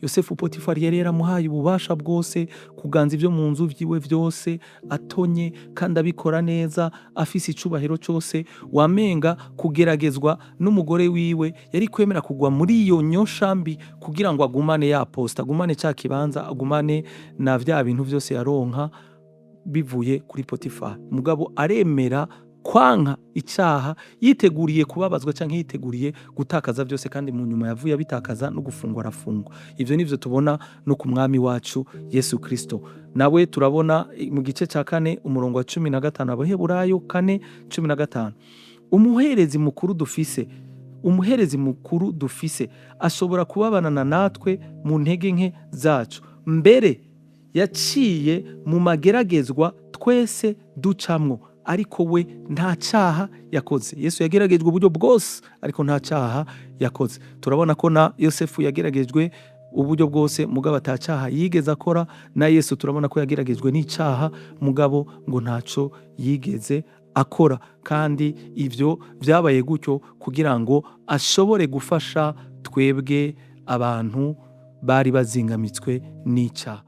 Yosefu Potifari yari yaramuhaye ububasha bwose, kuganza ibyo mu nzu vyiwe vyose, atonye kandi abikora neza, afise icubahiro cose. Wamenga kugeragezwa n'umugore wiwe yari kwemera kugwa muri iyo nyosha mbi kugira ngo agumane ya poste, agumane ca kibanza, agumane na vya bintu vyose yaronka bivuye kuri Potifari. Mugabo aremera kwanka icaha, yiteguriye kubabazwa canke yiteguriye gutakaza vyose, kandi mu nyuma yavuye abitakaza, no gufungwa arafungwa. Ivyo nivyo tubona no ku mwami wacu Yesu Kristo. Nawe turabona mu gice ca 4, umurongo wa 15, Abaheburayo 4:15: Umuherezi mukuru dufise, umuherezi mukuru dufise ashobora kubabanana natwe mu ntege nke zacu, mbere yaciye mu mageragezwa twese ducamwo, ariko we nta caha yakoze. Yesu yageragejwe uburyo bwose, ariko nta caha yakoze. Turabona ko na Yosefu yageragejwe uburyo bwose, mugabo ata caha yigeze akora. Na Yesu turabona ko yageragejwe n'icaha, mugabo ngo ntaco yigeze akora. Kandi ivyo vyabaye gutyo kugira ngo ashobore gufasha twebwe abantu bari bazingamitswe n'icaha.